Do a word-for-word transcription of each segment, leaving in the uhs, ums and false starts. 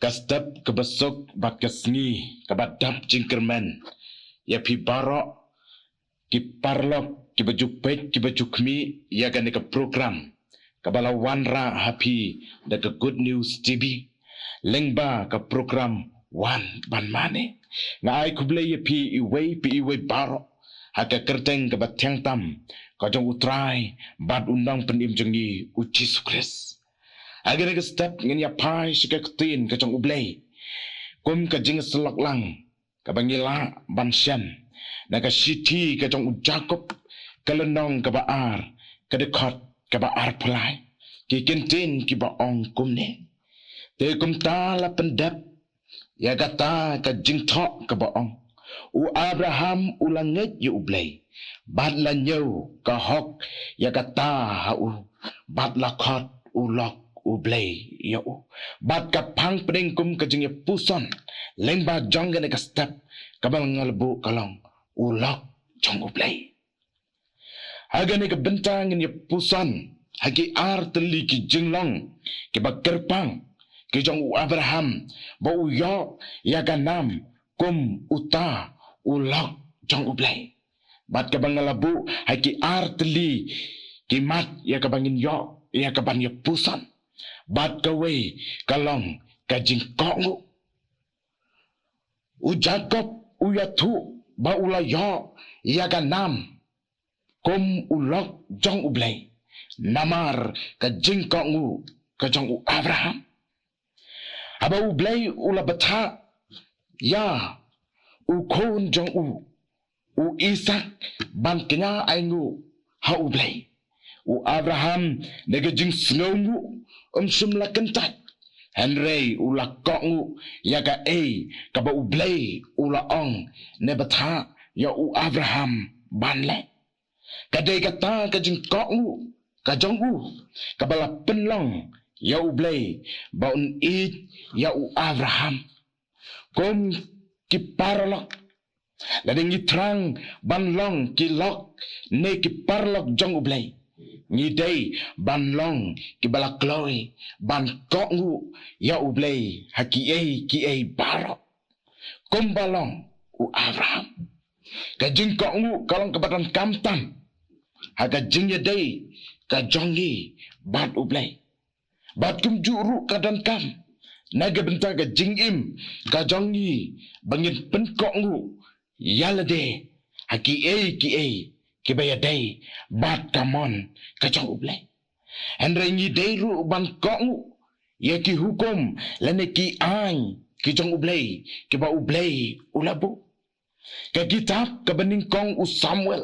Ka step kaba suk bad ka sngi kaba dap jingkyrmen ïa phi baroh ki paralok kiba ju peit kiba ju khmih ïa kane ka program kaba la wanrah ha phi da ka Good News T V lyngba ka program Wan Ban Mane. Nga ai khublei ïa phi iwei pa iwei baroh ha ka kyrteng kaba thiang tam ka jong U Trai bad U Nongpynim jong ngi U Jisu Khrist. Ha kane ka step ngin ïa phai sha ka ktien ka jong U Blei kum ka jingsyllok lang kaba ngi lah ban shem na ka shithi ka jong u Jakob, ka lynnong kaba ar, ka dkhot kaba arphew lai. Ki kyntien kiba ong kumne: Te kumta la pyndep ïa kata ka jingthoh kaba ong, U Abraham u la ngeit ïa U Blei bad la ñiew ka hok ïa kata ha u, bad la khot u lok u Blei ïa u. Bad ka phang pdeng kum ka jingïapuson lyngba jong kane ka step kaba nga la buh ka long, U Lok jong U Blei. Ha kane ka bynta ngin ïapuson ha ki ar tylli ki jinglong kiba kyrpang ki jong u Abraham ba u ïoh ïa ka nam kum uta u lok jong U Blei. Bad kaba nga la buh ha ki ar tylli ki mat ïa kaba ngin ïoh ïa kaban ïapuson. Bad kawei ka long ka jingkohnguh. U Jakob u ïathuh ba u la ïoh ïa ka nam kum u lok jong U Blei namar ka jingkohnguh ka jong u Abraham. Haba U Blei u la bthah ïa u khun jong u, u Isak ban kñia ainguh ha U Blei, u Abraham da ka jingsngewnguh um shym la kyntait, hynrei u la kohnguh ïa kaei kaba U Blei u la ong ne bthah ïa u Abraham ban leh. Ka dei kata ka jingkohnguh ka jong u kaba la pynlong ïa U Blei ba un ïeit ïa u Abraham. Kum ki paralok, lada ngi thrang ban long ki lok ne ki paralok jong U Blei, ngi dei ban long kiba la kloi ban kohnguh ïa U Blei ha kiei kiei baroh. Kumba long u Abraham, ka jingkohnguh ka long kaba donkam tam ha ka jingïadei ka jong ngi bad U Blei. Bad kumjuh ruh ka donkam na ka bynta ka jingim ka jong ngi ba ngin pynkohnguh ïa lade ha kiei kiei kiba ïadei bad ka mon ka jong U Blei. Hynrei ngi dei ruh ban kohnguh ïa ki hukum lane ki aiñ ki jong U Blei kiba U Blei u la buh. Ka kitab kaba nyngkong u Samuel,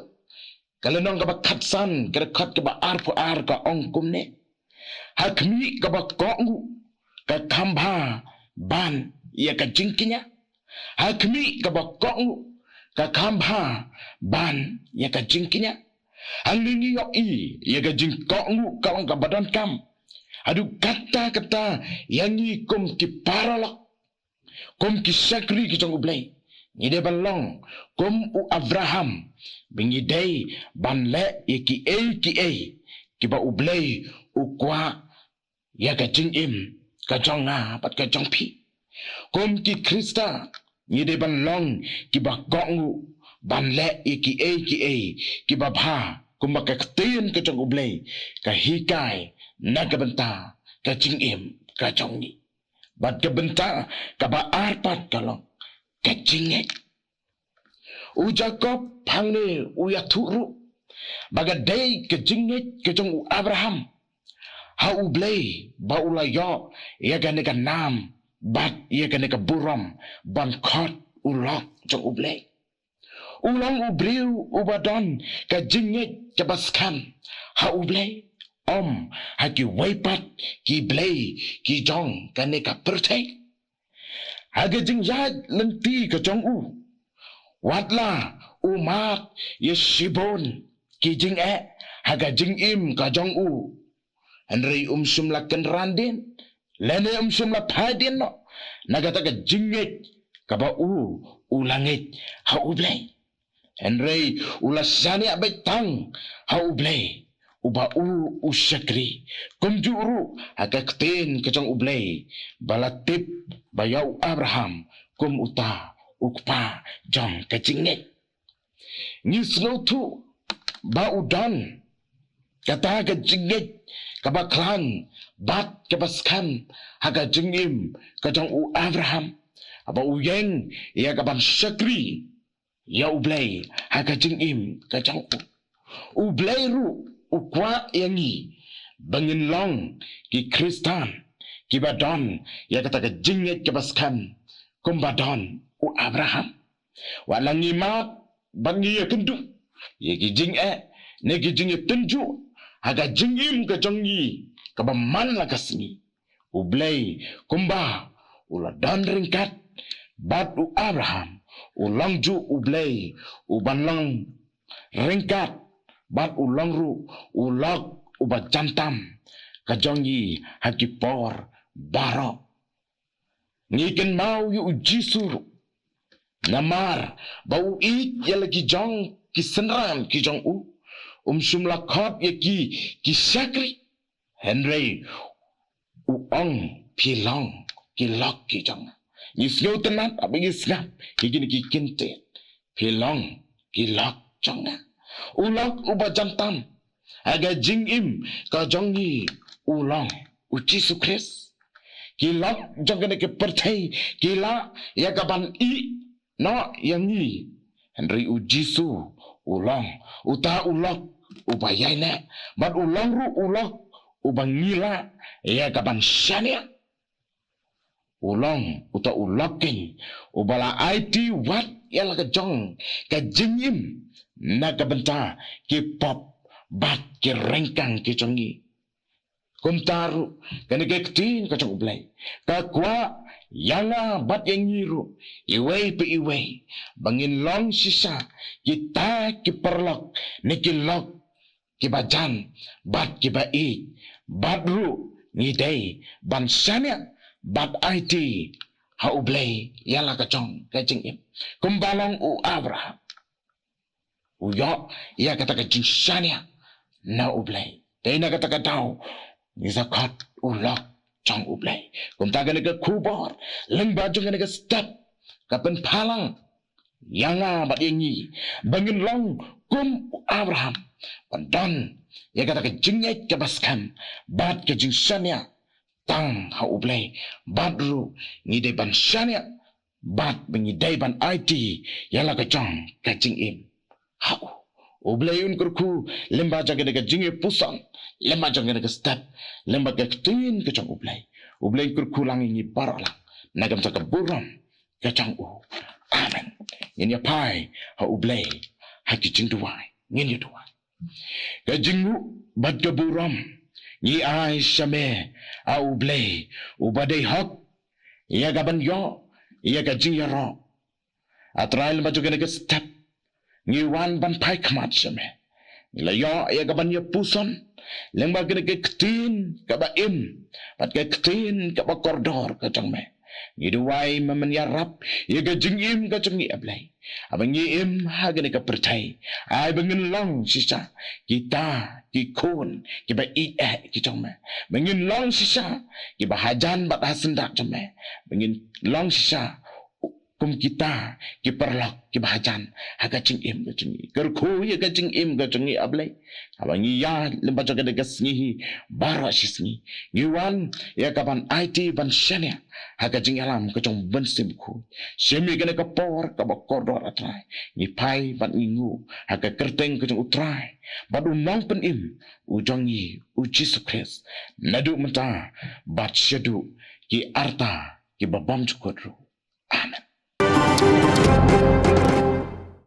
ka lynnong kaba khatsan, ka dkhot kaba arphew ar ka ong kumne: Ha khmih kaba kohnguh ka kham bha ban ïa ka jingkñia. Ha khmih kaba kohnguh ka kham bha ban ïa ka jingkñia. Hangne ngi ïohi ïa ka jingkohnguh ka long kaba donkam haduh katta katta ïa ngi kum ki paralok, kum ki shakri ki jong U Blei. Ngi dei ban long kum u Abraham, ba ngi dei ban leh ïa kiei kiei kiba U Blei u kwah ïa ka jingim ka jong nga bad ka jong phi. Kum ki Khristan, ngi dei ban long kiba kohnguh ban leh ïa kiei kiei kiba bha, kumba ka ktien ka jong U Blei ka hikai na ka bynta ka jingim ka jong ngi. Bad ka bynta kaba ar pat ka long ka jingngeit. U Jakob hangne u ïathuh ruh ba ka dei ka jingngeit ka jong u Abraham ha U Blei ba u la ïoh ïa kane ka nam bad ïa kane ka burom ban khot u lok jong U Blei. U long u briew uba don ka jingngeit kaba skhem ha U Blei, ym ha kiwei pat ki blei ki jong kane ka pyrthei. Ha ka jingïaid lynti ka jong u, wat la u mad ïa shibun ki jingeh ha ka jingim ka jong u, hynrei um shym la kynran dien lane um shym la phai dien noh na kata ka jingngeit kaba u u la ngeit ha U Blei. Hynrei u la shaniah beit tang ha U Blei, uba u u shakri. Kumjuh ruh ha ka ktien ka jong U Blei ba la tip ba ïa u Abraham kum uta u kpa jong ka jingngeit. Ngi sngewthuh ba u don kata ka jingngeit kaba khlaiñ bad kaba skhem ha ka jingim ka jong u Abraham, haba u ïeng ïa kaban shakri ïa U Blei ha ka jingim ka jong u. U Blei ruh u kwah ïa ngi ba ngin long ki Khristan kiba don ïa kata ka jingngeit kaba skhem kumba don u Abraham. Wat la ngi mad bad ngi ïakynduh ïa ki jingeh ne ki jingïatynjuh ha ka jingim ka jong ngi kaba man la ka sngi, U Blei kumba u la don ryngkat bad u Abraham, u long juh U Blei uban long ryngkat bad u long ruh u lok uba jan tam ka jong ngi ha ki por baroh. Ngi kynmaw ïa u Jisu ruh, namar ba u ïeit ïa la ki jong ki synran ki jong u, um shym la khot ïa ki ki shakri, hynrei u ong, "Phi long ki lok ki jong nga." Ngi sngewtynnat haba ngi sngap ïa kine ki kyntien, "Phi long ki lok jong nga." U lok uba jan tam ha ka jingim ka jong ngi u long u Jisu Khrist. Ki lok jong kane ka pyrthei ki lah ïa kaban ïehnoh ïa ngi, hynrei u Jisu u long uta u lok uba ïaineh, bad u long ruh u lok uba ngi lah ïa kaban shaniah. U long uta u lok keiñ uba la aiti wat ïa la ka jong ka jingim na ka bynta ki pop bad ki ryngkang ki jong ngi. Kumta ruh kane ka ktien ka jong U Blei ka kwah ïa nga bad ïa ngi ruh, iwei pa iwei, ba ngin long shisha kita ki paralok ne ki lok kiba jan bad kiba ïeit, bad ruh ngi dei ban shaniah bad aiti ha U Blei ïa la ka jong ka jingim. Kumba long u Abraham, u ïoh ïa kata ka jingshaniah na U Blei. Te na kata ka daw ngi sa khot u lok jong U Blei. Kumta kane ka khubor lyngba jong kane ka step ka pynpaw lang ïa nga bad ïa ngi ba ngin long kum u Abraham, ban don ïa kata ka jingngeit kaba skhem bad ka jingshaniah tang ha U Blei, bad ruh ngi dei ban shaniah bad ba ngi dei ban aiti ïa la ka jong ka jingim ha u. U Blei un kyrkhu lyngba jong kane ka jingïapuson, lyngba jong kane ka step, lyngba ka ktien ka jong U Blei. U Blei un kyrkhu lang ïa ngi baroh lang na ka bynta ka burom ka jong u. Amen. Ngin ïa phai ha U Blei ha ki jingduwai. Ngin ïa duwai. Ka jingnguh bad ka burom ngi ai sha me, A U Blei uba dei hok ïa kaban ïoh ïa ka jingïaroh. A Trai, lyngba jong kane ka step ngi wan ban phai khmat sha me. Ngi la ïoh ïa kaban ïapuson lyngba kane ka ktien kaba im bad ka ktien kaba kordor ka jong me. Ngi duwai me men ïarap ïa ka jingim ka jong ngi, A Blei, haba ngi im ha kane ka pyrthei. Ai ba ngin long shisha kita ki khun kiba ïeit eh ki jong me. Ba ngin long shisha kiba hajan bad hasyndah jong me. Ba ngin long shisha kum kita ki paralok kiba hajan ha ka jingim ka jong ngi. Kyrkhu ïa ka jingim ka jong ngi, A Blei, haba ngi ïa lyngba jong kane ka sngi hi baroh shi sngi. Ngi wan ïa kaban aiti ban shaniah ha ka jingïalam ka jong u Mynsiem Bakhuid. Shim ïa kane ka por kaba kordor, A Trai. Ngi phai bad ngi nguh ha ka kyrteng ka jong U Trai bad U Nongpynim u jong ngi, U Jisu Khrist, naduh mynta bad shaduh ki arta kiba bymjukut ruh. Amen.